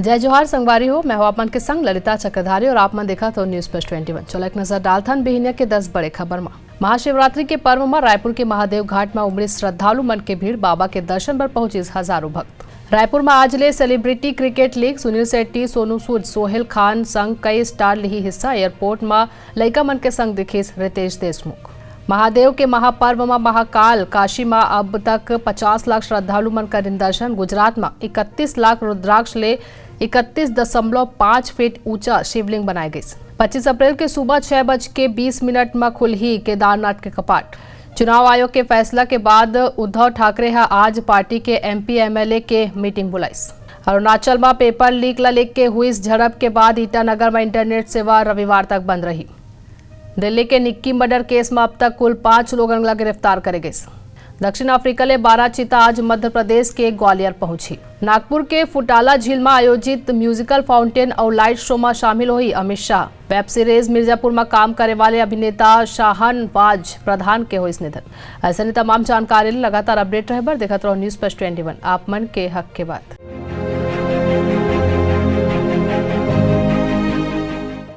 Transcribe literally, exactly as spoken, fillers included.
जय जोहार संगवारी हो, मैं हूं आप मन के संग ललिता चक्रधारी और आप मन देखत हो News Plus twenty one। चलो एक नजर डालथन बिहनिया के दस बड़े खबर म। महाशिवरात्रि के पर्व म रायपुर के महादेव घाट म उमड़े श्रद्धालु मन के भीड़, बाबा के दर्शन बर पहुंचिस हजारों भक्त। रायपुर म आज ले celebrity cricket league, Sunil Shetty, Sonu Sood, Sohail Khan संग कई स्टार लिही हिस्सा। एयरपोर्ट म लइका मन के संग दिखिस रितेश देशमुख। महादेव के महापर्व म महाकाल काशी म अब तक पचास लाख श्रद्धालु मन करिन दर्शन। गुजरात म इकतीस लाख रुद्राक्ष ले इकतीस दशमलव पाँच फीट ऊंचा शिवलिंग बनाए गइस। पच्चीस अप्रैल के सुबह छह बज के बीस मिनट म खुलही केदारनाथ के कपाट। चुनाव आयोग के फैसला के बाद उद्धव ठाकरे ह आज पार्टी के एमपी एमएलए के मीटिंग बुलाइस। अरुणाचल म पेपर लीक ल लेके हुइस झड़प के बाद ईटानगर म इंटरनेट सेवा रविवार तक बंद रही। दिल्ली के निक्की मर्डर केस म अब तक कुल पांच लोगन ला गिरफ्तार करे गइस। दक्षिण अफ्रीका ले बारह चीता आज मध्य प्रदेश के ग्वालियर पहुंची। नागपुर के फुटाला झील म आयोजित म्यूजिकल फाउंटेन अउ लाइट शो म शामिल होही अमित शाह। वेब सीरीज मिर्जापुर म काम करे वाले अभिनेता शाहनवाज प्रधान के होइस निधन। अइसने तमाम जानकारी ले लगातार अपडेट रहे बर देखत रहो News Plus twenty one, आप मन के हक के बात।